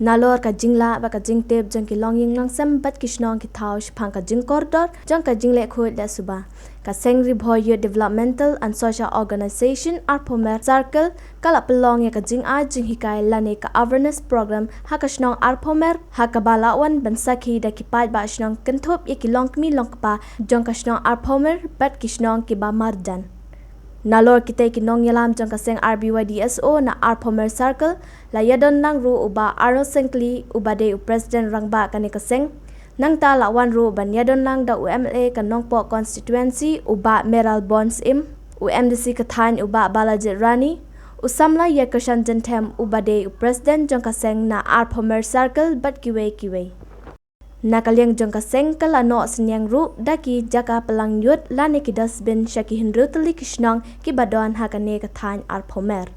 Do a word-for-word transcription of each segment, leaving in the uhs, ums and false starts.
Nalor ka jinglah bad ka jingtip jong ki longïing longsem bad ki shnong ki thaw shaphang ka jingkordor jong ka jingleh khuid leh suba, ka seng Ri Bhoi Youth Developmental and Social Organization Arphomer Circle ka la pynlong ïa ka jingai jinghikai lane ka awareness program ha ka shnong Arphomer, ha kaba la wan ban sakhi da ki paidbah shnong kynthup ïa ki longkmie longkpa jong ka shnong Arphomer bad ki shnong kiba marjan. Nalor kitei ki nongïalam jong ka seng R B Y D S O na Arphomer Circle, la ïadon lang ruh u Bah Arnold Syngkli uba dei u President Rangbah kane ka seng. Nangta la wan ruh ban ïadon lang da u M L A ka Nongpoh Constituency u Bah Mayralborn Syiem, u M D C ka thaiñ u Bah Balajied Rani, u samla ïa Kyrshan Jynthem uba dei u President jong ka seng na Arphomer Circle bad kiwei kiwei. Na ka liang jong ka seng ka la noh synñiang ruh da ki jaka pynlang ïud lane ki dustbin sha ki hynriew tylli ki shnong kiba don ha kane ka thaiñ Arphomer.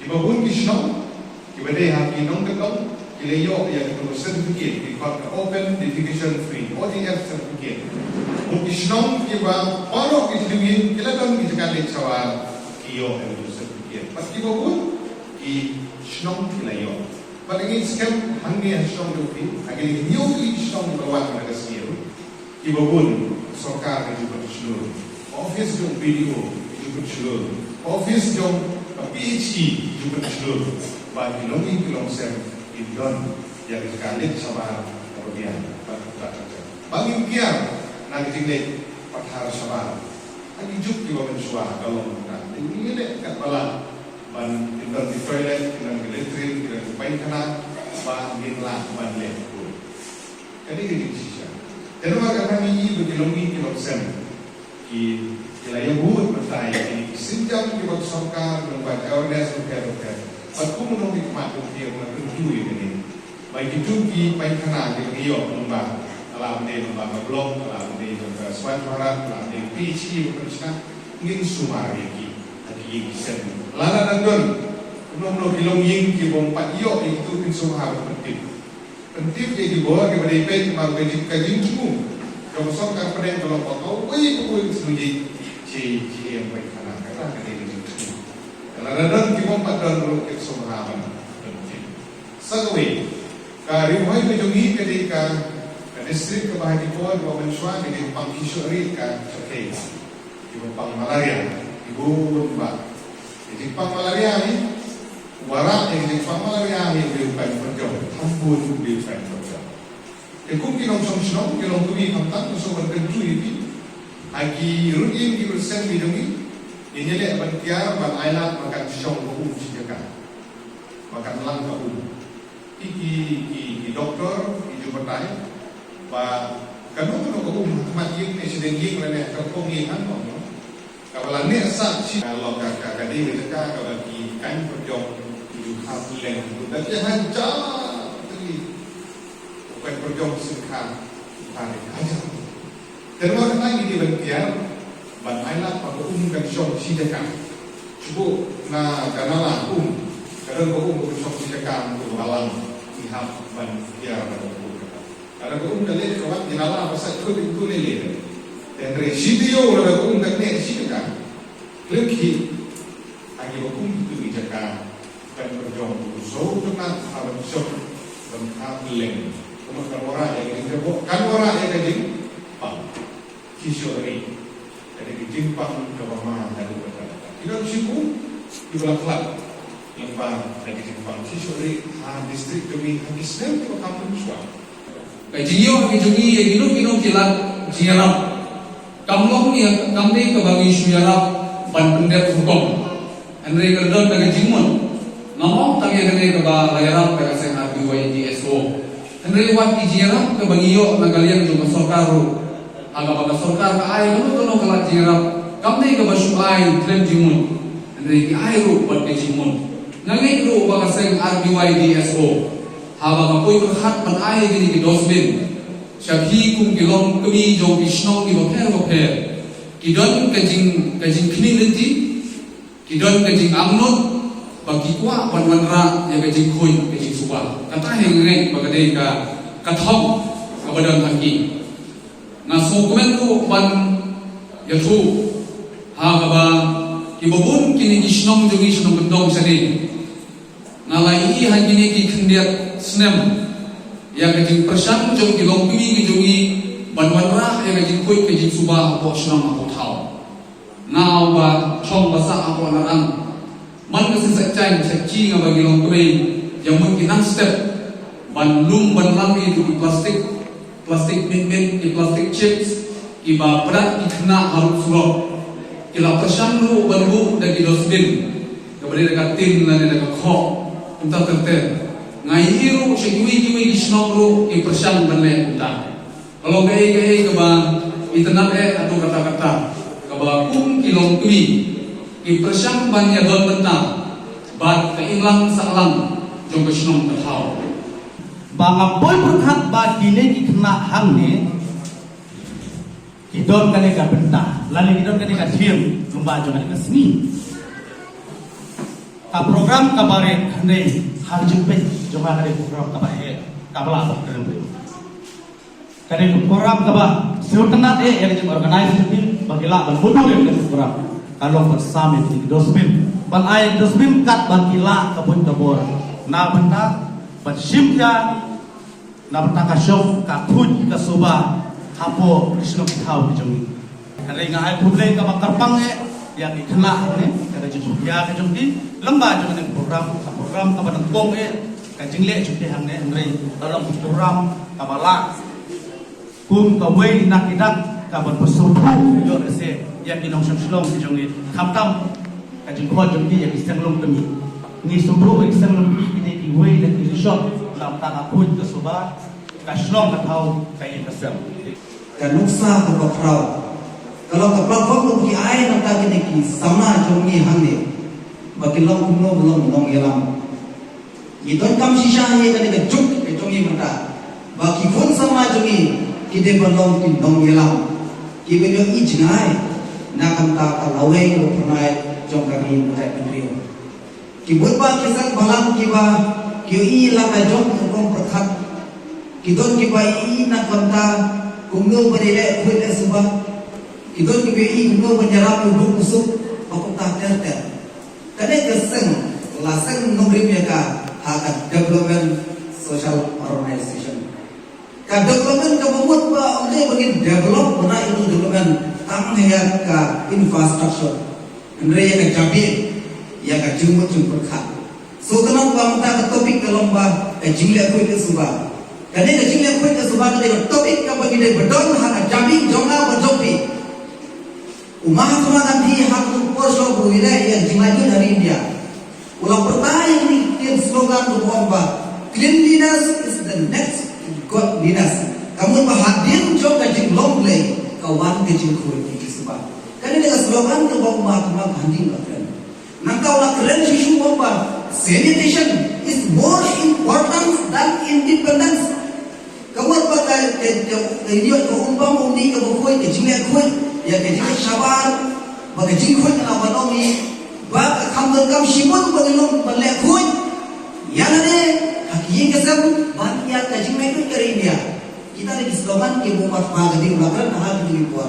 Kiba bun ki shnong kiba dei ha ki nongkyndong ki la ïoh ïa ka certificate, ki khot ka Open Defecation Free, O D F certificate. Bun ki shnong kiba baroh ki thliew ïing ki la don ki jaka leit shabar, ki ïoh ïa ka certificate. Bad kiba bun ki shnong ki la ïoh. Bad ngi skhem hangne ha shnong jong phi, ha ki hynñiew tylli ki shnong kiba wan ha ka sngi, kiba bun ka sorkar ka ju pynshlur, ka office jong B D O ka ju pynshlur, ka office jong ka P H E ka ju pynshlur, ba ki longïing ki longsem kin don ïa ka jaka leit shabar kaba biang bad kaba kyrkiang. Ba ngin kiar na ka jingleit pathar shabar ha ki juk kiba mynshuwa. Ka long kumta, te ngin leh katba lah ban kin don ki toilet, kin don ki latrine, kin don ki paikhana, ba ngin lah ban leh. Kane ka jingshisha. Te namar kata ngi ïohi ba ki longïing ki longsem ki, ki la ïabud mynta ïa ki sienjam kiba ka sorkar, kiba ka awareness bapher bapher. Bad kumno ki khmat jong ki, kumno ki kyntu ïa kane. Ba kito ki paikhana kiba ngi ïoh lyngba, ka la dei lyngba ka block, ka la dei lyngba ka Swachh Bharat, ka la dei P H E ba pynshna, ngin sumar ïa ki ha ki ïing ki sem. Lada dang don kumno kumno ki longïing kiba ym pat ïoh ïa kito, kin sumar ban pyntip. Pyntip ïa ki bor kiba dei peit, namar ka jing, ka jingthmu jong ka sorkar pdeng ka long ba kawei kawei ka sngi ji, ji, ji em peit khana, kata ka dei ka jingthmu. Lada don kiba ym pat don ruh, kin sumar ban pyntip. Sa kawei, ka Ri Bhoi ka jong ngi ka dei ka, ka district kaba ha ki por kiba mynshuwa ka jingpang khisha rit ka shyrkhei. Kiba pang malaria ki bun bha. Ka jingpang malaria hi, uba rah ïa ka jingpang malaria hi u dei u Paiñ Pyrjong, kham bun u dei u Paiñ Pyrjong. Te kum ki nongshong shnong, ki longkmie khamtam, nga sngewbha ban kyntu ïa phi, ha ki rud ïing ki rud sem ki jong ngi, ngin ïaleh ban kiar ban ailad ba kan shong ka um shi jaka, ba kan lang ka um. Ki, ki, ki, ki doktor ki ju batai ba kano kano ka um ha khmat ïing ne shadien ïing lane ha kyrpong ïing, hangno hangno, kaba la neh sah shi, ka long ka, ka, ka dei ka jaka kaba ki Paiñ Pyrjong ki ju kha pylleng, da ki hajar tylli u Paiñ Pyrjong sngewkha, u kha hajar. Te namar kata ngi dei ban kiar ban ailad ba ka um kan shong shi jaka. Shu buh na ka nala um, ka don ka um kan shong shi jaka, ngi balang, ngi hap ban kiar ban ka um kata. Lada ka um ka leit ka wan, ki nala ba sait kut, ki kut lei lei. Te hynrei shi taïew lada ka um ka neh shi jaka, khlem khih ha kiba kum kito ki jaka, Paiñ Pyrjong u shu jong nang ha ban shong ban kha pylleng. Kumno kan wanrah ïa ka jingtyrwa, kan wanrah ïa ka jingpang. Ki shu ri. Ka dei ka jingpang kaba ma haduh katta katta. Ki don shibun kiba la khlad lyngba ka jingpang, ki shu ri ha district jong ngi ha ki snem kiba kham mynshuwa. Ka jingïoh ka jong ngi ïa kino kino ki lad jingïarap kam long ïa, kam dei kaba ngi shu ïarap ban pyndep hukum. Hynrei ka don da ka jingmut. Ngam ong tang ïa kane kaba la ïarap da ka seng R B Y D S O. Hynrei wat ki jingïarap kaba ngi ïoh na ka liang jong ka sorkar ruh, ha kaba ka sorkar ka ai kano kano ka lad jingïarap, kam dei kaba shu ai khlem jingmut, hynrei ki ai ruh bad ka jingmut. Nga ngeit ruh ba ka seng R B Y D S O, haba ka poi pyrkhat ban ai kine ki dustbin sha phi kum ki longkmie jong ki shnong kiba pher bapher, ki don ka jing, ka jingkhmih lynti, ki don ka jingangnud ba ki kwah ban wanrah ïa ka jingkhuid ka jingsuba. Kata hi nga ngeit ba ka dei ka, ka thong Kaba don ha ki. Nga sngewkmen ruh ban ïathuh ha kaba kiba bun kine ki shnong jong ngi shnong kyndong shane. Nga la ïohi ha kine ki khyndiat snem ïa ka jingpyrshang jong ki longkmie ki jong ngi ban wanrah ïa ka jingkhuid ka jingsuba hapoh shnong hapoh thaw. Nga uba chong ba sah hapoh Narang. Man ka sisat chain sa chi nga ba ki longkmie ïa mut ki nang step ban lum ban lang ïa ki plastik, plastik mit mit, ki plastik chips, kiba prat ki khynnah harud surok. Ki la pyrshang ruh ban buh da ki dustbin kaba dei da ka tin lane da ka khoh. Kumta ter ter nga ïohi ruh sha kiwei kiwei ki shnong ruh ki pyrshang ban leh kumta. Ka long kaei kaei kaba itynnad eh hato katta katta kaba kum ki longkmie ki pyrshang ban ïadon bynta bad ka imlang sahlang jong ka shnong ka thaw. Ba nga poi pyrkhat ba kine ki khynnah hangne ki don kane ka bynta lane ki don kane ka thiem kumba jong kane ka sngi. Ka program kaba ri hynrei ha jingpeit jong nga kane ka program kaba heh kaba lah ba kren. Kane ka program kaba sngewtynnat eh ïa ka jingorganize jong ki ba ki lah ban mudui ïa kane ka program. Ka long ban sam ïa ki dustbin, ban ai dustbin kat ba ki lah ka buit ka bor na bynta ban shim ïa na bynta ka shong ka khuid ka suba hapoh ki shnong ki thaw ki jong ngi. Hynrei nga ai khublei kaba kyrpang eh ïa ki khynnah ne ïa ka jingkhuid ïa ka jong ki lyngba jong kane ka program, ka program kaba nyngkong eh ka jingleh jong ki hangne hynrei ka long ka program kaba lah kum kawei na ki dak kaban pynsngewthuh ïoh lehse ïa ki nongshong shnong ki jong ngi khamtam ka jingkhot jong ki ïa ki seng longkmie. Ngi sngewthuh ïa ki seng longkmie kine kiwei na ki resort na bynta ka khuid ka suba ka shnong ka thaw ka ïing ka sem. Ka nuksa kaba khraw ka long ka platform kaba ki ai na bynta kine ki samla jong ngi hangne ba ki long kumno ba long nongïalam. Ngi donkam shisha ïa kane ka juk ka jong ngi mynta ba ki khun samla jong ngi ki dei ban long ki nongïalam kiban ïohi jngai na ka bynta ka lawei ka phyrnai jong ka ri ka jaitbynriew. Ki bun ba ki seng bhalang kiba ki ïohi la ka jong ka rukom pyrkhat. Ki don kiba ïohi na ka bynta kumno ban ïaleh khuid leh suba. Ki don kiba ïohi kumno ban ïarap ïa u briew u suk ba kumta ter ter. Kane ka seng la seng nongrim ïa ka ha ka development social organization. Ka development kaba mut ba ym dei ba ngin develop ba na ïa development tang ïa ka infrastructure. Hynrei ïa ka jabieng ïa ka jingmut jingpyrkhat. So ka long ba mynta ka topic ka long ba ka jingleh khuid leh suba. Kane ka jingleh khuid leh suba ka dei ka topic kaba ngi dei ba don ha ka jabieng jong nga bad jong phi. U Mahatma Gandhi ha ka por shuwa ba u ïaleh ïa ka jinglaitluid ha ri India u la pyrta ïa kine ki slogan ba ong ba cleanliness is the next to godliness. Ka mut ba hadien jong ka jinglong Blei ka wan ka jingkhuid ka jingsuba. Kane ka dei ka slogan kaba u Mahatma Gandhi u la kren. Nangta u la kren shisha u ong ba sanitation is more important than independence. Ka mut ba ka ka ka ka ïoh ka um bam um dih kaba khuid ka jingleh khuid ïa ka jingleh shabar ba ka jingkhuid ka la ban ong ïa ba ka kham donkam shibun ba ngi long ban leh khuid. Ïa lade ha ki ïing ka sem ban ïa ka jingleh khuid ka ri India. Kita ki slogan kiba u Mahatma Gandhi u la kren ha kine ki por.